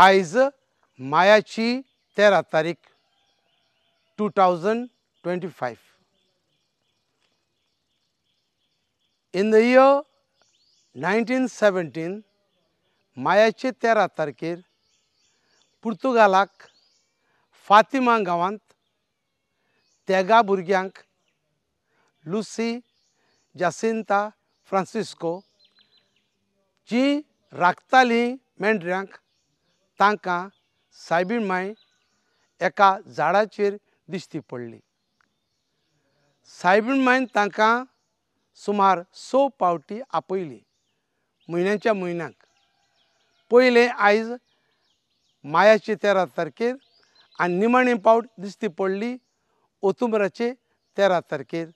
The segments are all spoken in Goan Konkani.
आयज मायाची 13 तारीख 2025. In the year 1917 मायाचे 13 तारखेर पुर्तुगालाक फातिमा गांवांत तेगा भुरग्यांक लुसी, जासिंता, फ्रांसिस्को जी राखताली मेंढऱ्यांक तांकां सायबीण माय एका झाडाचेर दिश्टी पडली. सायबीण मायन तांकां सुमार 6 पावटी आपयली म्हयन्याच्या म्हयन्याक. पयलें आयज मायाचे 13 तारखेर आनी निमाणे पावट दिश्टी पडली ओतुंबराचे 13 तारखेर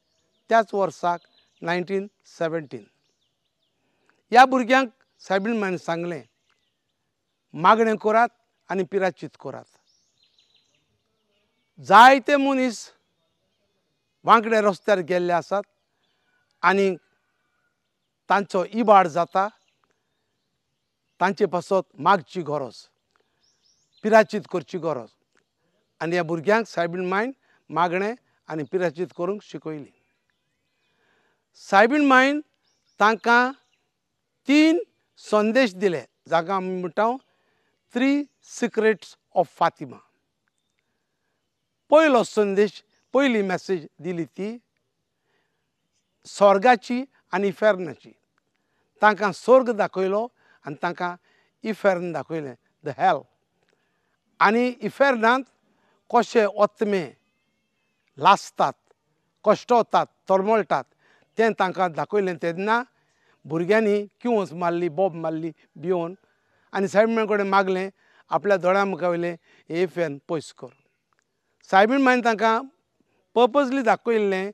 त्याच वर्साक 1917. ह्या भुरग्यांक सायबीण मायन सांगलें, मागणें करात आनी पिराचीत करात. जायते मनीस वांकड्या रस्त्यार गेल्ले आसात आनी तांचो इबाड जाता, तांचे पासत मागची गरज, पिराचीत करची गरज. आनी ह्या भुरग्यांक सायबीण मायन मागणें आनी पिराचीत करूंक शिकयली. सायबीण मायन तांकां 3 संदेश दिले, जाका आमी म्हणटा 3 सिक्रेट्स ऑफ फातिमा. पयलो संदेश, पयली मॅसेज दिली ती स्वर्गाची आनी इफेर्नाची. तांकां स्वर्ग दाखयलो आनी तांकां इफेर्न दाखयलें, the hell. आनी इफेर्नांत कशे ओतमे लासतात, कश्टवतात, तळमळटात तें तांकां दाखयलें. तेन्ना भुरग्यांनी किवंस मारली, बोब मारली भियोन आनी सायबीण कडेन मागलें, आपल्या दोळ्यां मुखार वयलें हें इफेर्न पयस कर. सायबीण मायन तांकां पर्पजली दाखयल्लें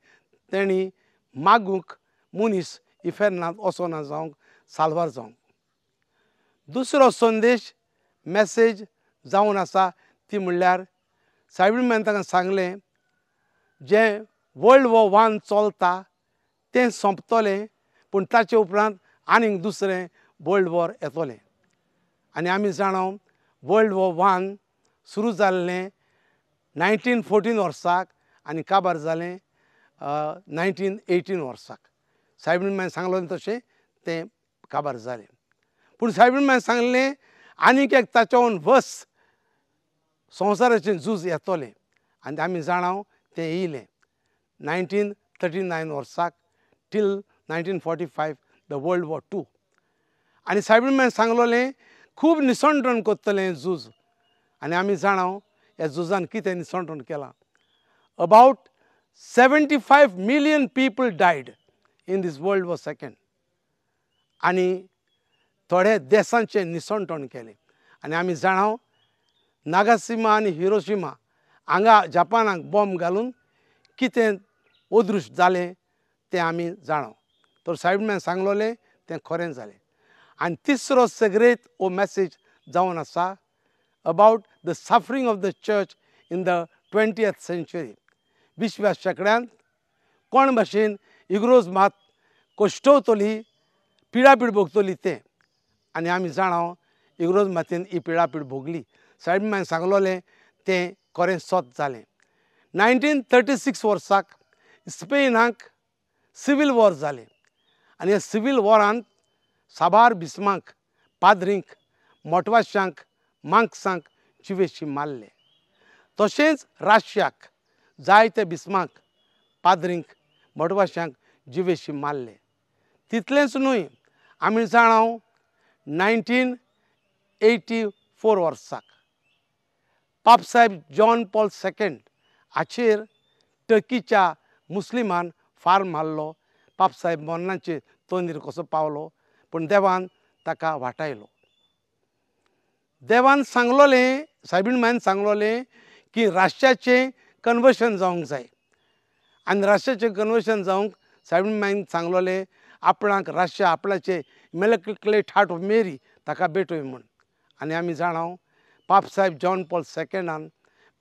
तेणी मागूंक मनीस इफेर्नांत वचना जावंक, साल्वार जावंक. दुसरो संदेश, मॅसेज जावन आसा ती म्हणल्यार सायबीण मायन तांकां सांगलें, जें वर्ल्ड वॉर 1 चलता तें सोंपतलें, पूण ताचे उपरांत आनीक दुसरें वर्ल्ड वॉर येतलें. आनी आमी जाणा वर्ल्ड वॉर 1 सुरू जाल्लें 1914 वर्साक आनी काबार जालें 1918 वर्साक. सायबीण मायन सांगलें तशें तें काबार जालें. पूण सायबीण मायन सांगलें आनीक एक ताच्याहून वस संवसाराचें झूज येतलें. आनी आमी जाणा तें येयलें 1939 वर्साक till 1945 the world war 2. आनी सायबीण मायन सांगलें खूब निसणटण करतलें झूज. आनी आमी जाणा ह्या झुजान कितें निसणटण केलां. About 75 million people died in this world war 2. आनी थोडे देशांचें निसणटण केलें. आनी आमी जाणा नागासिमा आनी हिरोशिमा हांगा जपानाक बॉम्ब घालून कितें अदृश्ट जालें तें आमी जाणा. तर सायबीण मायन सांगलें तें खरें जालें. आनी तिसरो सेग्रेत हो मॅसेज जावन आसा about the suffering of the church in the 20th century. 20व्या शेंकड्यांत कोण भाशेन इग्रोज मात कश्टवतली, पिडापीड भोगतली तें. आनी आमी जाणा इग्रोज मातेन ही पिडापीड भोगली. सायबीण मायन सांगलें तें खरें सत जालें. 1936 वर्साक स्पेनाक सिवील वॉर जालें आनी ह्या सिवील वॉरांत साबार बिस्मांक, पाद्रींक, मोटवाशांक, मांक्सांक जिवेशी मारले. तशेंच राशियाक जायते बिस्मांक, पाद्रींक, मोटवाशांक जिवेशी मारले. तितलेंच न्हय, आमी जाणा 1984 वर्साक पापसाहेब जॉन पॉल II हाचेर टर्कीच्या मुस्लिमान फार मारलो. पापसाहेब मरणाचे तोंदीर कसो पावलो, पूण देवान ताका वाटायलो. देवान सांगलोलें, सायबीण मायन सांगलोलें की राष्ट्राचें कन्वर्शन जावंक जाय. आनी राष्ट्राचें कन्वर्शन जावंक सायबीण मायन सांगलोलें आपणाक राष्ट्र आपणाचे इमॅक्युलेट हार्ट ऑफ मेरी ताका भेटय म्हूण. आनी आमी जाणा पापसाहेब जॉन पॉल II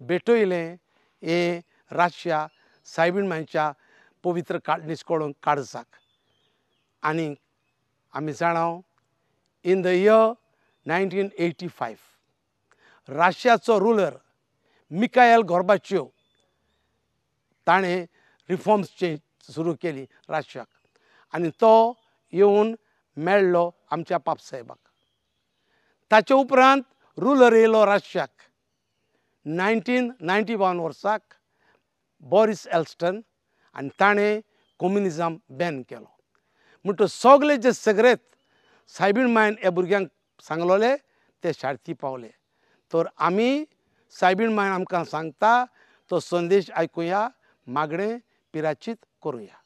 भेटयलें हें राशिया सायबीण मायच्या पवित्र निस्कोळून काळजाक. आनी आमी जाणा in the year 1985 राशियाचो रुलर मिकायल गोर्बाच्योव ताणें रिफॉर्म्स चेंज सुरू केली राशियाक आनी तो येवन मेळ्ळो आमच्या पापसाहेबाक. ताचे उपरांत रुलर येयलो राशियाक 1991 वर्साक बॉरीस एल्स्टन आनी ताणें कम्युनिजम बॅन केलो. म्हणटच सगळे जे सगळेत सायबीण मायन ह्या भुरग्यांक सांगलोले ते शार्ती पावले. तर आमी सायबीण मायन आमकां सांगता तो संदेश आयकुया, मागणें पिराचीत करुया.